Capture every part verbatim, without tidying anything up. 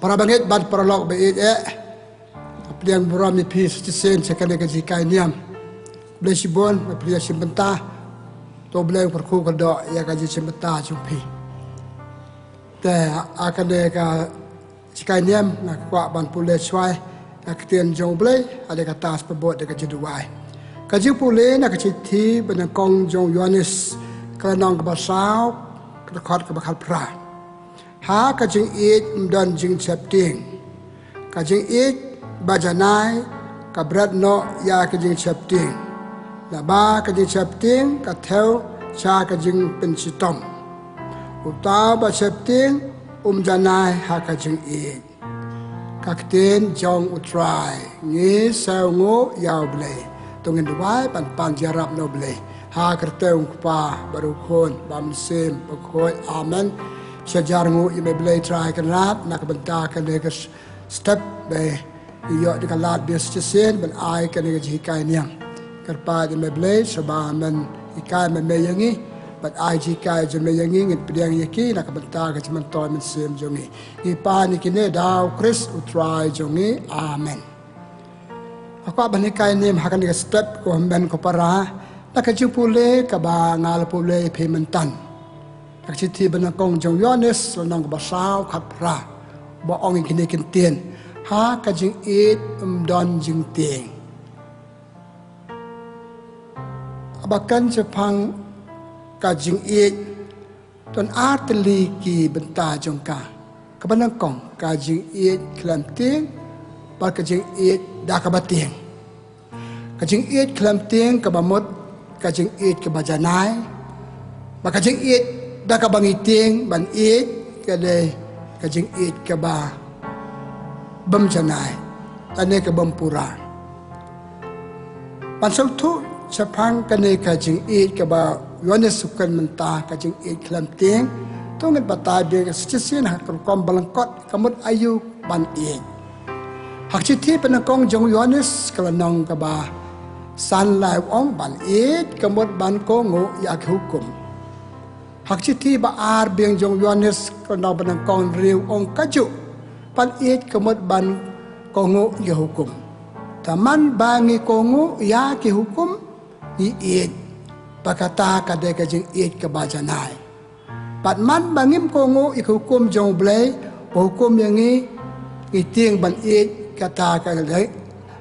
Para bangeit bad paralok ba ïeit eh, nga pdiang burom ïa phi sa shisien sha kane ka jinghikai niam. Blei shibun ba phi ïa shim bynta. To Blei un kyrkhu kyrdoh ïa ka jingshim bynta jong phi. Te ha kane ka jinghikai niam nga kwah ban pule shuwa ïa ka ktien jong U Blei, ha kata sa pynbud da ka jingduwai. Ka jingpule na ka shithi ba nyngkong jong u Ïoannis, ka lynnong kaba saw, ka dkhot kaba khatphra. Ha ka jingïeit ym don jingsheptieng. Ka jingïeit ba janai ka bret noh ïa ka jingsheptieng. Naba ka jingsheptieng ka thew sha ka jingpynshitom. Uta uba sheptieng um janai ha ka jingïeit. Ka ktien jong U Trai. Ngi sngewnguh ïa U Blei. To ngin duwai ban pan jingïarap na U Blei. Ha ka kyrteng U Kpa bad U Khun bad U Mynsiem Bakhuid. Amen. Sha jar nguh ïa me Blei Trai Kynrad na ka bynta kane ka step ba ïoh da ka lad ba shisien ban ai kane ka jinghikai niam. Kyrpad ïa me Blei sha ba men hikai me me ïa ngi bad ai jinghikai jong me ïa ngi, ngin pdiang ïa ki na ka bynta ka jingmyntoi mynsiem jong ngi. Ngi pan ïa kine da U Khrist U Trai jong ngi. Amen. Nga kwah ban hikai niam ha kane ka step ko hynmen ko para, na ka jingpule kaba nga la pule ïa phi myntan. Ka shithi ba nyngkong jong u Ïoannis, lynnong kaba saw, khatphra. Ba ong ïa kine ki ktien. Ha ka jingïeit ym don jingtieng. Haba kren shaphang ka jingïeit, don ar tylli ki bynta jong ka. Kaba nyngkong, ka jingïeit khlem tieng, bad ka jingïeit da kaba tieng. Ka jingïeit khlem tieng kaba mut, ka jingïeit kaba janai. Bad ka jingïeit da kaba ngi tieng ban ïeit, ka dei ka jingïeit kaba bym janai, lane ka bym pura. Ban sngewthuh shaphang kane ka jingïeit kaba u Ïoannis u kren mynta, ka jingïeit khlem tieng. To ngin batai biang sa shisien ha ka rukom ba lyngkot ka mut aïu ban ïeit. Ha ka shithi ba nyngkong jong u Ïoannis, ka lynnong kaba san, la ong ban ïeit ka mut ban kohnguh ïa ki hukum. Ha ka shithi ba ar biang jong u Ïoannis, ka lynnong ba nyngkong hynriew, ong kajuh ban ïeit ka mut ban kohnguh ïa ki hukum. Te man ba ngi kohnguh ïa ki hukum, ngi ïeit. Bad kata ka dei ka jingïeit kaba janai. Bad man ba ngim kohnguh ïa ki hukum jong U Blei, ba hukum ïa ngi, ngi tieng ban ïeit, kata ka dei.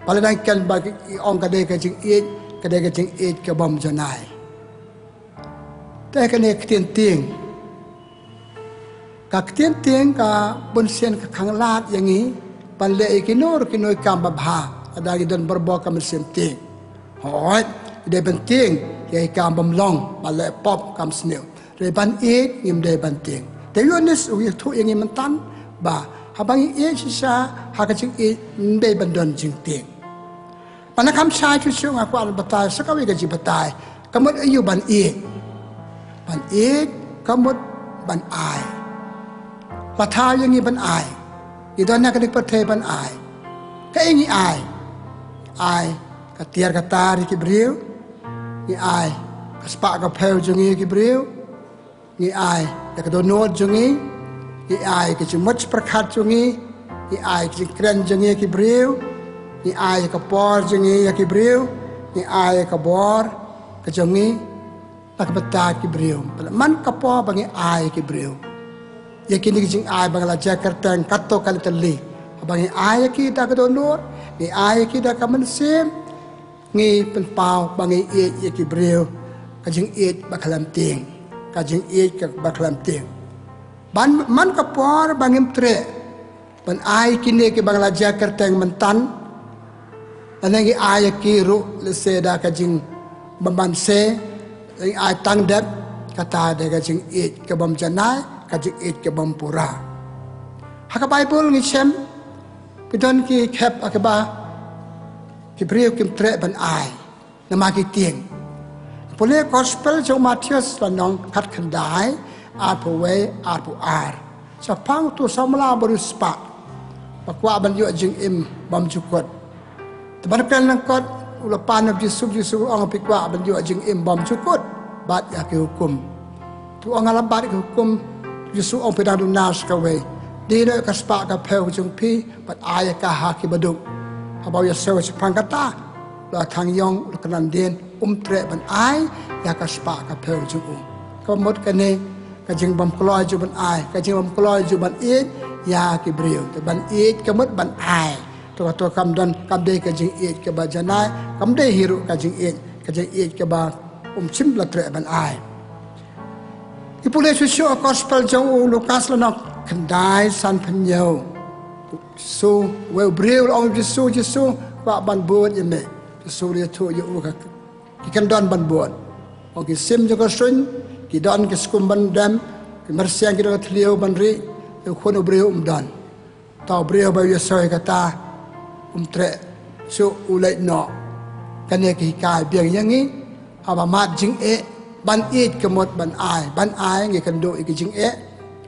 Ba la dang kren ba ki ong ka dei ka jingïeit, ka dei ka jingïeit ka bym janai. Te kane ka ktien tieng. Ka ktien tieng ka bun sien ka khanglad ïa ngi ban leh ïa kino kino ki kam babha, lada ngi don barabor ka mynsiem tieng. Hooid, ngi dei ban tieng ïa ki kam bym long, ban leh pop kam sniew. Dei ban ïeit, ngim dei ban tieng. Te u Ïoannis u ïathuh ïa ngi myntan ba haba ngi ïeit shisha ha ka jingïeit, ym dei ban don jingtieng. Ban kham shai shuh shuh nga kwah ban batai sa kawei ka jingbatai. Ka mut aïu ban ïeit? Ban ïeit ka mut ban ai. La thaw ïa ngi ban ai. Ngi don ha kane ka pyrthei ban ai. Kaei ngi ai? Ai ka tiar ka tar ïa ki briew. Ngi ai ka spah ka phew jong ngi ïa ki briew. Ngi ai ïa ka dohnud jong ngi, ngi ai ka jingmut pyrkhat jong ngi, ngi ai ka jingkren jong ngi ïa ki briew, ngi ai ïa ka por jong ngi ïa ki briew, ngi ai ïa ka bor ka jong ngi na ka bynta ki briew. Bad man ka por ba ngi ai ïa ki briew, ïa kine ki jingai ba nga la jia kyrteng katto katne tylli. Haba ngi ai ïa ki da ka dohnud, ngi ai ïa ki da ka mynsiem, ngi pynpaw ba ngi ïeit ïa ki briew, ka jingïeit ba khlem tieng, ka jingïeit kaba khlem tieng. Ban man ka por ba ngim treh ban ai kine kiba nga la jia kyrteng myntan, lane ngi ai ïa ki ruh lehse da ka jingbymman se, ngi ai tang dep, kata dei ka jingïeit ka bym janai, ka jingïeit ka bym pura. Ha ka Baibl ngi shem, ki don ki khep ha kaba ki briew kim treh ban ai namar ki tieng. Pule Gospel jong u Mathaios lynnong khatkhyndai, arphew wei, arphew ar. Shaphang uto u samla bariewspah ba kwah ban ïoh jingim bymjukut. Te ban kren lyngkot, u la pan ha u Jisu, u Jisu u ong, phi kwah ban ïoh jingim bymjukut, bat ïa ki hukum. Te u ong, nga la bat ïa ki hukum. U Jisu u ong, phi dang duna sa kawei. Dei noh ka spah ka phew jong phi, bad ai ïa ka ha ki baduk. Haba u Ïaseu u la shah pang kata, la thang ïong, la kynran dien, um treh ban ai ïa ka spah ka phew jong u. Ka mut kane, ka jingbym kloi jong u ban ai, ka jingbym kloi jong u ban ïeit ïa ki briew. Te ban ïeit ka mut ban ai. To, to kam don, kam dei ka jingïeit kaba janai, kam dei hi ruh ka jingïeit, ka jingïeit kaba um shym la treh ban ai. Ngi pule shuh shuh ha gospel jong u Lukas lynnong khyndai, san phew hynñiew. Jisu, uwei u briew u la ong ïa u Jisu, Jisu, kwah ban bud ïa me. Jisu u la ïathuh ïa u, ki kyndon ban bud. Ong ki sim jong ka suiñ, ki don ki skum ban dem, ki myrsiang, ki don ka thliew ban rieh, te u khun u briew um don. Uta u briew ba u Ïaseu ïa kata, um treh shuh, u leit noh. Kane ka hikai biang ïa ngi, haba mad jingeh, ban ïeit ka mut ban ai, ban ai, ngi kynduh ïa ka jingeh.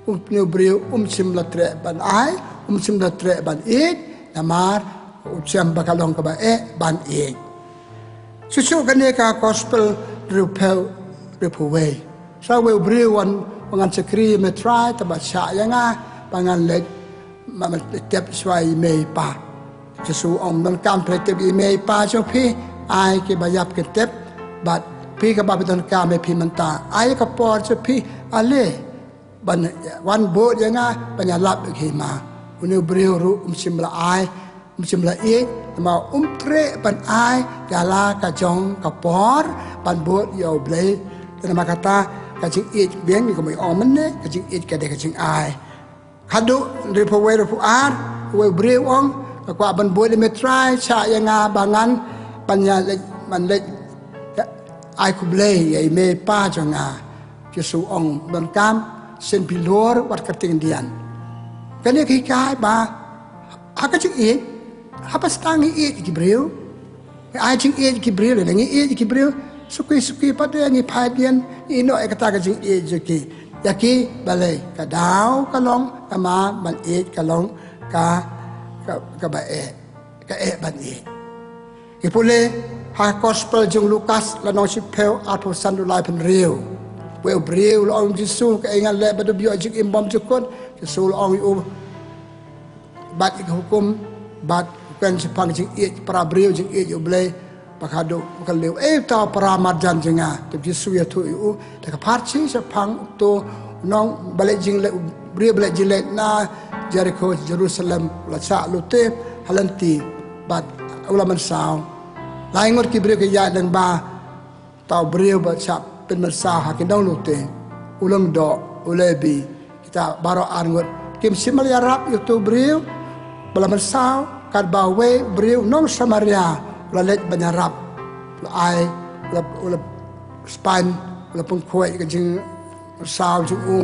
Une u briew um shym la treh ban ai, um shym la treh ban ïeit, namar u shem ba ka long kaba eh ban ïeit. Shuh shuh kane ka gospel hynriewphew, hynriewphew wei. Sa uwei u briew u ong, ngan shakri ïa me Trai, te ba shah ïa nga ba ngan leit, ba ngan leit tep shuwa ïa i mei i pa. Jisu u ong, ym donkam phi leit tep ïa i mei i pa jong phi, ai kiba ïap kin tep, bad phi kaba phi donkam ïa phi mynta, ai ka por jong phi, ale ban wan bud ïa nga, ban ïalap ïa ka hima. Une u briew ruh um shym la ai, um shym la ïeit, namar um treh ban ai ïa la ka jong ka por ban bud ïa U Blei. Te namar kata, ka jingïeit biang, kumba ngi ong mynne, ka jingïeit ka dei ka jingai. Haduh hynriewphew wei, hynriewphew ar, uwei u briew u ong, nga kwah ban bud ïa me Trai, shah ïa nga ba ngan, ban ïa leit, ban leit ai khublei ïa i mei i pa jong nga. Jisu u ong, ym donkam, shen phi lur wat kyrteng dian. Kane ka hikai ba ha ka jingïeit, haba sdang ngi ïeit ïa ki briew, ngi ai jingïeit ïa ki briew, lane ngi ïeit ïa ki briew, suki suki pat de ngi phai biang, ngi ïehnoh ïa kata ka jingïeit jong ki. Ïa ki balei, ka daw ka long, namar ban ïeit ka long ka, ka, kaba eh, ka eh ban ïeit. Ngi pule ha gospel jong u Lukas lynnong shiphew, arphew san haduh laiphew hynriew. Uwei u briew u la ong ïa u Jisu, kaei ngan leh ba dep ïoh jingim bymjukut? Jisu u la ong ïa u, bat ïa ki hukum, bad kren shaphang jingïeit para briew, jingïeit ïa U Blei, bad haduh ba khatlai, eh, uta u para marjan jong nga. Te u Jisu u ïathuh ïa u, te ka pharshi shaphang uto u nong ba leit jingleit, u briew ba leit jingleit na Jerikho, Jerusalem, u la shah lute ha lynti, bad u la mynsaw. Lai ngut ki briew ki ïaid lyngba uta u briew ba shah pynmynsaw ha ki nonglute, u lyngdoh, u Lebi, kita baroh ar ngut kim shym la ïarap ïa uto u briew ba la mynsaw, katba uwei u briew u nong Samaria u la leit ban ïarap, u la ai, u la, u la spaiñ, u la pynkhuid ïa ka jing saw jong u,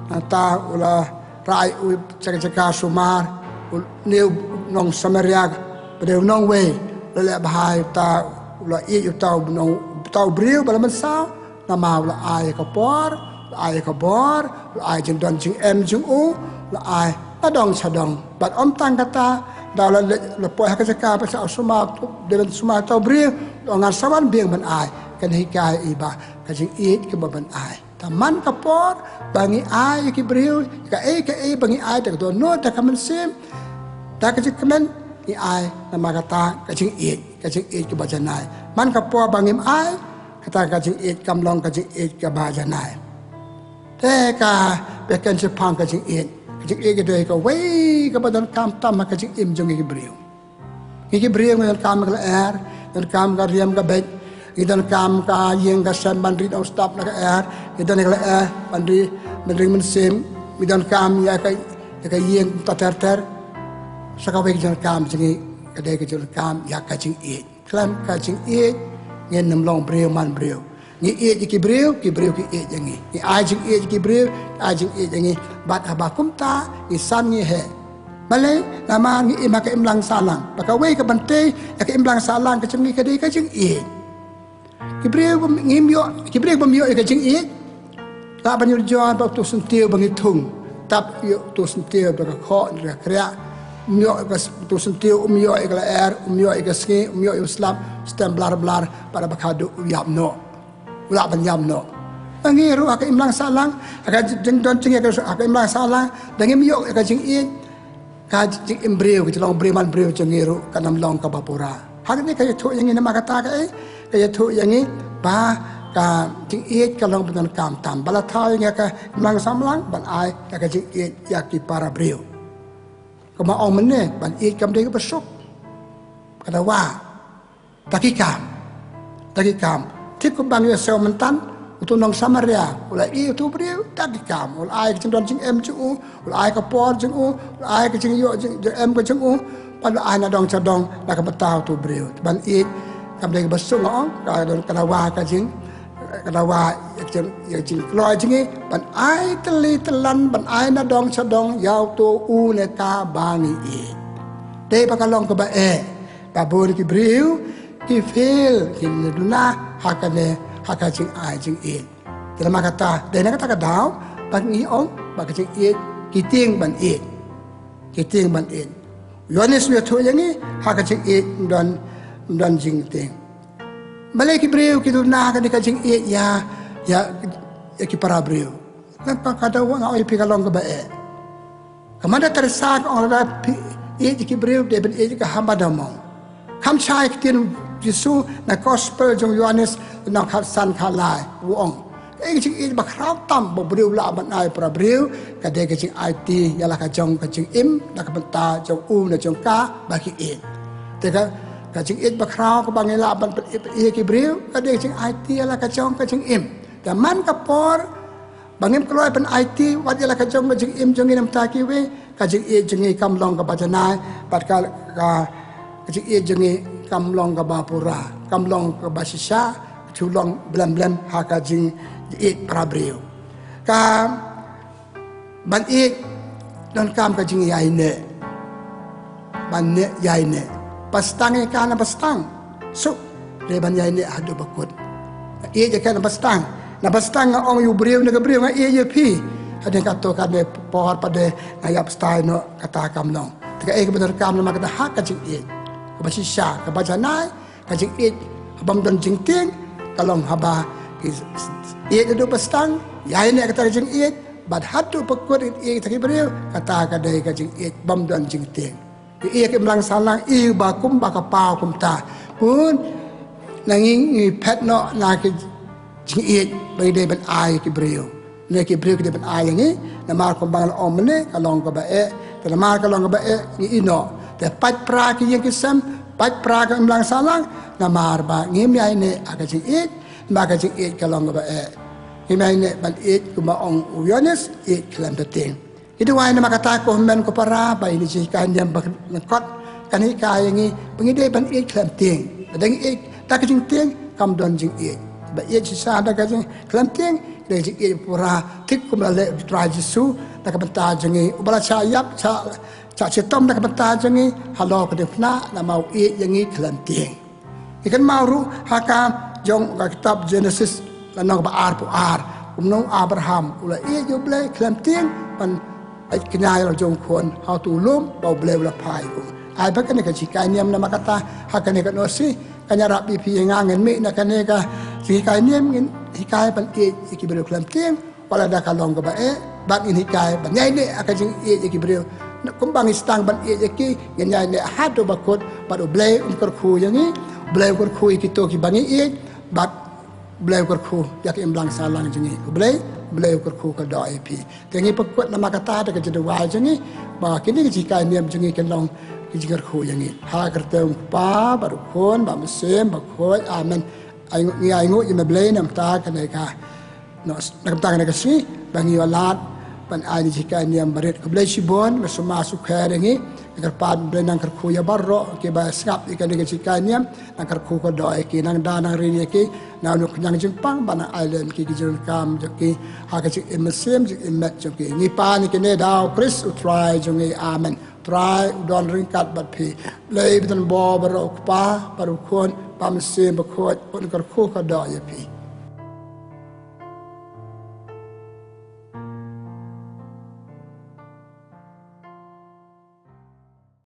nangta u la rai u sha ka jaka sumar. Une u nong Samaria, ba dei u nongwei, u la leh bha ïa uta, u la ïeit ïa uta u nong, uta u briew ba la mynsaw, namar u la ai ïa ka por, u la ai ïa ka bor, u la ai jingdon jingem jong u, u la ai nadong shadong. Bad ym tang kata, da u la leit, u la poi ha ka jaka ba shah sumar, dei ban sumar uta u briew, u la ong, ngan sa wan biang ban ai. Kane hikai ïa i ba ka jingïeit kaba ban ai. Te man ka por ba ngi ai ïa ki briew, kaei kaei ba ngi ai, da ka dohnud, da ka mynsiem, da ka jingkmen, ngi ai namar kata ka jingïeit, ka jingïeit kaba janai. Man ka por ba ngim ai, kata ka jingïeit kam long ka jingïeit kaba janai. Te ka, ba kren shaphang ka jingïeit. Ka jingïeit ka dei kawei kaba donkam tam ha ka jingim jong ngi ki briew. Ngi ki briew ngi donkam ka lyer, donkam ka riam ka beit, ngi donkam ka ïing ka sem ban ri nongstad na ka lyer, ngi don ka lyer ban ri, ban ri mynsiem, ngi donkam ïa ka, ïa ka ïing kumta ter ter. Sa kawei ka jingdonkam jong ngi ka dei ka jingdonkam ïa ka jingïeit. Khlem ka jingïeit ngin ym long briew man briew. Ngi ïeit ïa ki briew, ki briew ki ïeit ïa ngi. Ngi ai jingïeit ïa ki briew, ki ai jingïeit ïa ngi. Bad haba kumta ngi san ngi heh. Balei? Namar ngi im ha ka imlang sahlang. Ba kawei ka ban tei ïa ka imlang sahlang ka jong ngi ka dei ka jingïeit. Ki briew bym, ngim ïoh, ki briew bym ïoh ïa ka jingïeit. Lah ban ïoh jur ba uto u syntiew ba ngi thung. Tap ïoh uto u syntiew ba ka khoh, ka kriah. Um ïoh ka s-, uto u syntiew um ïoh ïa ka lyer, um ïoh ïa ka sngi, um ïoh ïa u slap, stem blar blar, bad haba khadduh u ïap noh. U lah ban ïam noh. Ngi ruh ha ka imlang sahlang, ha ka jingdon jingeh ha ka imlang sahlang, da ngim ïoh ïa ka jingïeit, ka jingim briew, ka jinglong briew man briew jong ngi ruh kan ym long kaba pura. Hangne ka ïathuh ïa ngi namar kata kaei, ka ïathuh ïa ngi ba ka jingïeit ka long ba donkam tam. Ba la thaw ïa ngi ha ka imlang sahlang ban ai ïa ka jingïeit ïa ki para briew. Kumba ong mynne, ban ïeit kam dei kaba suk, ka dawa. Da ki kam. Da ki kam. Thik kumba ngi ïohsngew mynta, uto u nong Samaria u la ïeit ïa uto u briew da ki kam. U la ai ka jingdon jingem jong u, u la ai ka por jong u, u la ai ka jingïoh jing, jingem ka jong u, bad u la ai nadong shadong na ka bynta uto u briew. Ban ïeit kam dei kaba suk, nga ong, ka don, ka dawa ka jing, ka dawa ïa ka jing, ïa ka jingkloi jong ngi ban ai tylli tyllan, ban ai nadong shadong ïa uto u ne kaba ngi ïeit. Dei ba ka long kaba eh ba bun ki briew ki fail, ki duna ha kane, ha ka jingai jingïeit. Te namar kata, dei na kata ka daw ba ngi ong ba ka jingïeit ki tieng ban ïeit. Ki tieng ban ïeit. U Ïoannis u ïathuh ïa ngi ha ka jingïeit ym don, ym don jingtieng. Balei ki briew ki duna ha kane ka jingïeit ïa, ïa, ïa ki para briew? Namar ka daw, nga ong ïa phi, ka long kaba eh. Ka Mother Teresa ka ong lada phi ïeit ïa ki briew, dei ban ïeit ïa ka ha ba da mong. Kham shai ka ktien Jisu na Gospel jong u Ïoannis, lynnong khatsan khatlai, u ong, kaei ka jingïeit ba khraw tam ba u briew u lah ban ai para briew? Ka dei ka jingaiti ïa la ka jong ka jingim na ka bynta jong u ne jong ka ba ki ïeit. Te ka, ka jingïeit ba khraw kaba ngi lah ban pynïeit ïa ki briew, ka dei ka jingaiti ïa la ka jong ka jingim. Te man ka por ba ngim kloi ban aiti wat ïa la ka jong ka jingim jong ngi na ka bynta kiwei, ka jingïeit jong ngi kam long kaba janai, bad ka, ka, ka jingïeit jong ngi kam long kaba pura, kam long kaba shisha, ka shu long blem blem ha ka jingïeit para briew. Ka ban ïeit donkam ka jingïaineh. Ban ïaineh. Ba sdang ïa ka na ba sdang. Suk, dei ban ïaineh haduh ba kut. Ïeit ïa ka na ba sdang. Na ba sdang nga ong ïa u briew ne ka briew, nga ïeit ïa phi. Hadien kato kane por pat de nga ïap stai noh, kata kam long. Te kaei kaba donkam namar kata ha ka jingïeit kaba shisha, kaba janai, ka jingïeit bym don jingtieng ka long haba ki ïeit haduh ba sdang, ïaineh kata ka jingïeit, bad haduh ba kut ïeit ïa kita ki briew, kata ka dei ka jingïeit bym don jingtieng. Ki ïeit ki imlang sahlang, ïeit ba kumba ka paw kumta. Bun na ngi ngi phet noh na ki jingïeit ba ngi dei ban ai ki briew. Ne ki briew ki dei ban ai ïa ngi, namar kumba nga la ong mynne, ka long kaba eh, te namar ka long kaba eh ngi ïehnoh. Te pait pra ki ïing ki sem, pait pra ka imlang sahlang, namar ba ngim ïaineh ha ka jingïeit, namar ka jingïeit ka long kaba eh. Ngim ïaineh ban ïeit kumba ong u Ïoannis, ïeit khlem da tieng. Ki duwai namar kata ko hynmen ko para ba ine i jinghikai niam ba lyngkot kan hikai ïa ngi ba ngi dei ban ïeit khlem tieng. Lada ngi ïeit da ka jingtieng kam don jingïeit. Ba ïeit shisha da ka jing khlem tieng, dei jingïeit pura thik kum la leh u Trai Jisu na ka bynta jong ngi, uba la shah ïap, shah, shah shitom na ka bynta jong ngi halor ka diengphna namar u ïeit ïa ngi khlem tieng. Ngi kynmaw ruh ha ka jong ka kitab Genesis, lynnong ba arphew ar, kumno u Abraham u la ïeit ïa U Blei khlem tieng ban peit kñia ïa la jong u khun ha uto u lum ba U Blei u la phah ïa u. Ai ba kane ka jinghikai niam namar kata ha kane ka nosi, kan ïarap ïa phi ïa nga ngin mih na kane ka jinghikai niam, ngin hikai ban ïeit ïa ki briew khlem tieng, wat lada ka long kaba eh, bad ngin hikai ban ïaineh ha ka jingïeit ïa ki briew. Kumba ngi sdang ban ïeit ïa ki, ngin ïaineh haduh ba kut, bad U Blei un kyrkhu ïa ngi, U Blei un kyrkhu ïa kito kiba ngi ïeit, bad U Blei un kyrkhu ïa ka imlang sahlang jong ngi. U Blei, U Blei un kyrkhu kyrdoh ïa phi. Te ngi pynkut namar kata da ka jingduwai jong ngi ba kine ki jinghikai niam jong ngi kin long ki jingkyrkhu ïa ngi. Ha ka kyrteng u Kpa bad u Khun bad u Mynsiem Bakhuid. Amen. Ai ngu, ngi ai nguh ïa me Blei namar kata kane ka, na ka bynta kane ka sngi ba ngi ïoh lad ban ai ïa ki jinghikai niam barit. Khublei shibun, me sumar sukher ïa ngi. Ngi kyrpad Blei nang kyrkhu ïa baroh kiba sngap ïa kane ka jinghikai niam, nang kyrkhu kyrdoh ïa ki, nang da nang ri ïa ki, nang nud kñia jingpang bad nang ai lem ki ki jingdonkam jong ki ha ka jingim mynsiem jingim met jong ki. Ngi pan ïa kine da u Khrist u Trai jong ngi. Amen. Trai u don ryngkat bad phi. Blei ba don bor baroh, u Kpa bad u Khun bad u Mynsiem Bakhuid un kyrkhu kyrdoh ïa phi.